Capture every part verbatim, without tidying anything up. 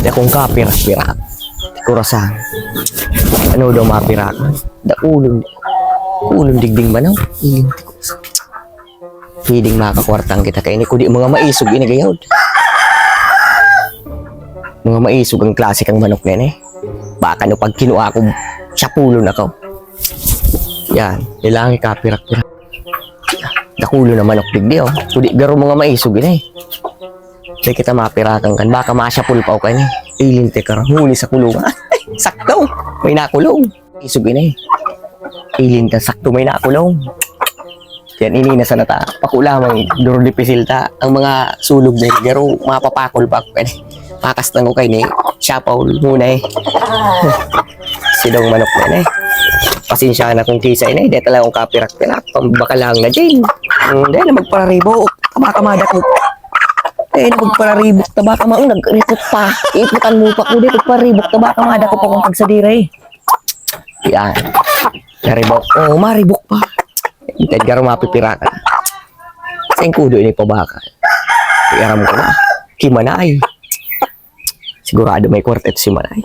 Dakong kapirak-pirak. Kurasan. Ano daw mapirakan? Dakulon. Kulon digding manok. Iling ti kurasan. Pwedeng makakwartang kita kaini, kundi mga maisog ini gayod. Mga maisog ang klase kang manok na yan eh. Baka no pag kinua ko, sapulon ako. Yan, kailangan ikapirak-pirak. Dakulo na manok digdi oh. Kundi garo mga maisog ini eh. Di kita mapirakan kan. Baka masyapul pa ako kaini. Ilin te karang huli sa kulungan. Sakto. May nakulong. Isog ini. Ilin ta sakto may nakulong. Yan, ini na sana ta. Pako lamang, duro dipisil ta. Ang mga sulog na garo, mapapakol pa ako kaini. Pakas lang ko kaini. Siyapaw muna eh. Sidong manok na eh. Pasensya na kung kisa ini. Dito lang akong kapirak-pirak. Pambakal lang na dyan. Hmm, dahil na magpararibok. Tabaka madakop. Dahil na magpararibok. Tabaka maong nag-report pa. Iputan mo pa ko. Dahil magpararibok. Tabaka madakop akong pagsadira eh. Yan. Naribok. Oo, maribok pa. Dahil garo mapipirakan. Sa kudo ini pabakal. Aram ko na. Kimanay. Sigurado may kwarta ito si Manay.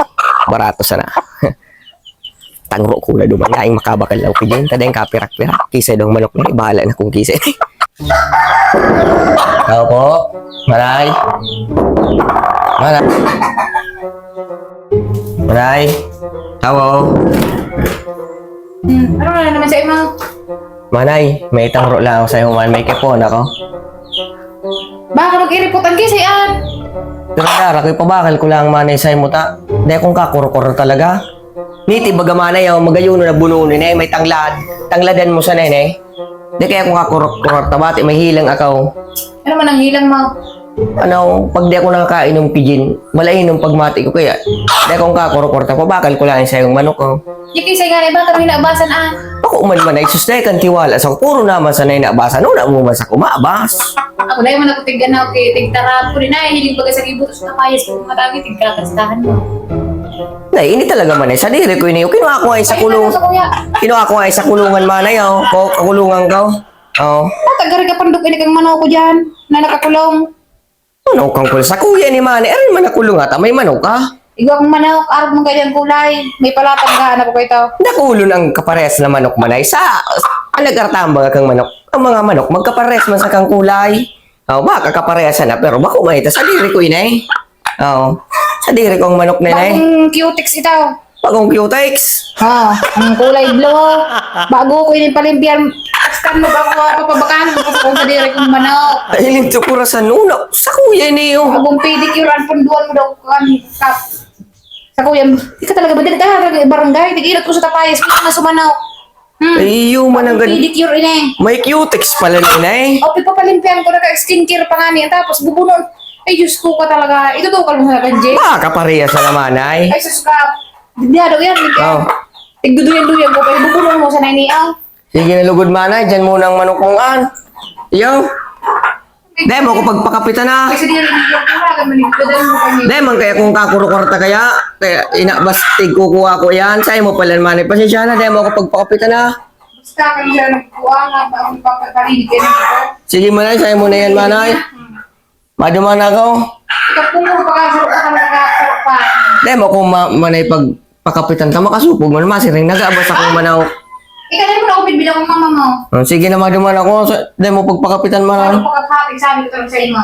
Barato sana. Tangro ko na duman. Yaing makabakal lang ko dyan. Tadeng kapirak-pirak. Kisa daw manok na. Bahala na kung kisa. Tao po. Manay. Manay. Manay. Tao. Hmm, ano na naman sa imo? Manay, may tangro lang ako sa'yo man. May kipon ako. Baka mag-iripot ang gisay an. Pero dara ko, ipabakal ko lang manay sa imo ta. Di akong kakurukuro talaga. Niti baga manay, oh, magayuno na bununi na eh, may tanglad. Tangladan mo sana eh. Di kaya akong kakurukuro ta, bati may hilang akaw. Ano man ang hilang mo? Ano, pag di ako nakakainom pijin, malainom pagmati ko kaya. Di akong kakurukuro ta, pabakal ko lang sa iyong manok, oh. Di kay sa nga na iba, kami naabasan ah. Ako man manay, sus, dai kan tiwala sa puro naman sa nay naabasan, una mo man sa kumabas. Ako dai man ako tig-, ano, ki-, tigtarap ko rin ay, hiling baga sa gibutos na payas ko matagi, tigkakastahan mo. Nay, ini talaga man eh. Sa diri ko ini. Kinuha ko ay sa Ay, kulong. ano sa kuya? Kinuha ko ay sa kulungan manay, oh. Ko, kakulungan ka, oh. Oh. Tagari ka pandok ini kang manok ko dyan, na nakakulong. Manok kang kulong. Sa kuya ni manay. Aray man nakulong ata. May manok ka? Igwa kong manok, arog mong kanyang kulay. May palatang gahan ako kayo. Nakulon ang kapares na manok manay. Sa, ang nag-artambang kang manok. Ang mga manok, magkapares man sa kang kulay. Oh, baka kapareha sana, pero bako man ito. Sa diri ko, inay. Oo. Sa diri ko ang manok na, inay. Bagong cutex ito. Bagong cutex? Ha, ang kulay blue. Bago ko ini palimpiyan. Askan mo ba ako, papabakan? Kasi kung sa diri kong manok. Ay, linto ko rasan, no? Na, sa kuya niyo. Bagong pedicure, ang punduan mo daw, kan, kap. Sa kuya, ikaw talaga ba? Dili ka, barangay. Tig-inot ko sa tapayas. Kung na sumanaw. Hmm. Ay, iyo man ang gan-, Pedicure ini. May cutex pala ni inay. O, pipapalimpihan ko na ka skincare pa nga niya. Tapos bubunon. Ay, Diyos ko ka talaga. Ito daw kalungan ka, Jay. Baka parehas na naman, ay. Ay, sus ka. Hindi daw yan. Oh. Tigduduyan-duyan ko pa. Bubunon mo sa nai ni, ah. Sige na lugod, manay. Diyan muna ang manok mong an. Iyo. Dai mo ko pagpakapitan na. Kasi di rin yung pura, kami nagpadala mo kami. Dai man kaya kung kakurukwarta kaya, kaya ina, basta tigkukuha ko yan. Sa imo pala naman, eh, pasensya na, dai mo ko pagpakapitan na. Basta kami lang nagkuha nga, ba, ang papaparinig ka na ito. Sige, manay, sa imo na yan, manay. Hmm. Maduman ako. Ikaw, kung mo pagkasarap ka, pagkasarap pa. Dai mo kung ma-, manay pag pakapitan ta, makasupog man, masiring, nagabas akong manok. Ikaw na mo na upid bilang ang mama mo. Oh, sige na, maduman ako. Sa, dai mo pagpakapitan, manok. Ano pagkakapit, sabi ko sa imo?